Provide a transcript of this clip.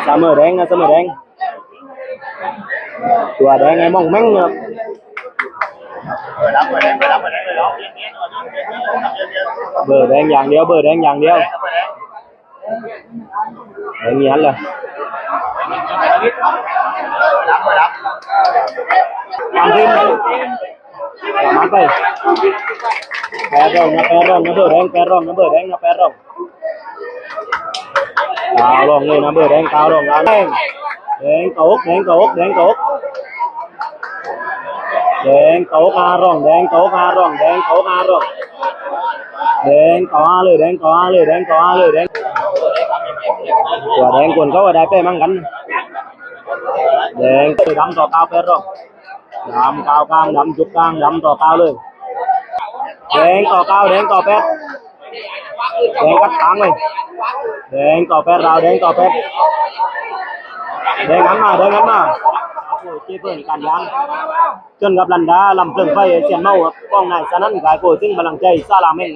ສະເໝີແດງນະ ສະເໝີແດງ ຕົວແດງໃຫ້ມອງແມງເນາະ ເບີແດງຢ່າງດຽວ ເບີແດງຢ່າງດຽວ. ບໍ່ມີອັນລະ ຕາມທີມ ຕາມມັນໄປ ແປດຮ່ອງນະ ແປດຮ່ອງນະ ເບີແດງ ແປດຮ່ອງນະ ເບີແດງນະ ແປດຮ່ອງ ກາວຮ່ອງເລີຍນະ ເບີແດງ ກາວຮ່ອງ ກາວແດງ ແດງເຂົ້າອົກ ແດງເຂົ້າອົກ ແດງເຂົ້າອົກ ແດງເຂົ້າອົກ ຫ້າຮ່ອງ ແດງເຂົ້າອົກ ຫ້າຮ່ອງ ແດງເຂົ້າອົກ ຫ້າຮ່ອງ ແດງເຂົ້າຫາເລີຍ ແດງເຂົ້າຫາເລີຍ ແດງເຂົ້າຫາເລີຍ ແດງ ຕົວແດງກວນເຂົາໄດ້ແປມັງກັນ ແດງ ດຳຕໍ່ກາວ ແປດຮ່ອງ ດຳກາວກາງ ດຳຈຸດກາງ ດຳຕໍ່ກາວເລີຍ ແດງຕໍ່ກາວ ແດງຕໍ່ແປດ ແດງກັດກາງເລີຍ ແດງຕໍ່ແປດລາວ ແດງຕໍ່ແປດ ແດງຫັນມາ ແດງຫັນມາ ໂອ້ຍ ເຈເບິ່ງການຍາງ ຈົນກັບລັນດາ ລຳເພິ່ງໄຟ ເຊຍນເມົາ ກອງນາຍສະໜັ່ນ ກາຍໂກ ເຊິ່ງບາລັງໄຈ ສາລາແມ່ນ.